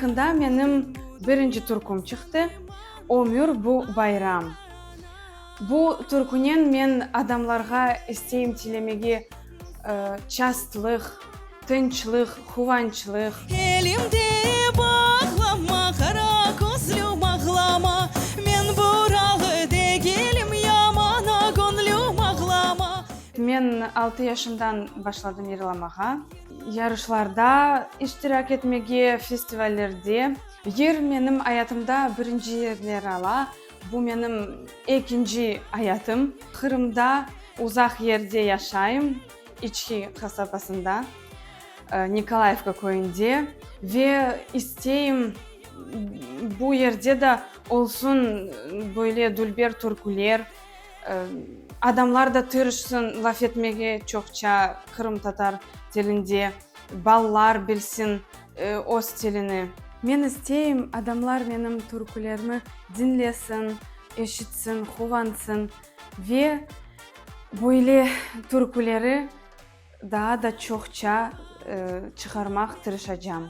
Yaqında menim birinci türküm çıqtı, Ömür bu bayram. Bu türkünen men adamlarğa isteyim tilemege çastlıq, tınçlıq, quvançlıq. Elimde bağlama, qara közlüm ağlama, Men buralı degilim, yamana göñlüm ağlama. Men altı yaşımdan başladım yırlamağa. Yarışlarda iştirak etmege, festivallerde. Yır menim ayatımda birinci yerler ala. Bu menim ekinci ayatım. Qırımda uzaq yerde yaşayım, İçki qasabasında, Nikolayevka köyünde ve isteyim, bu yerde de olsun böyle dülber türküler, adamlar da tırışsın laf etmege çoqça qırımtatar tilinde, balalar bilsin öz tilini. Men isteyim, adamlar menim türkülerimi diñlesin, eşitsin, quvansın ve böyle türküleri daa da çoqça çıqarmaq tırışacam.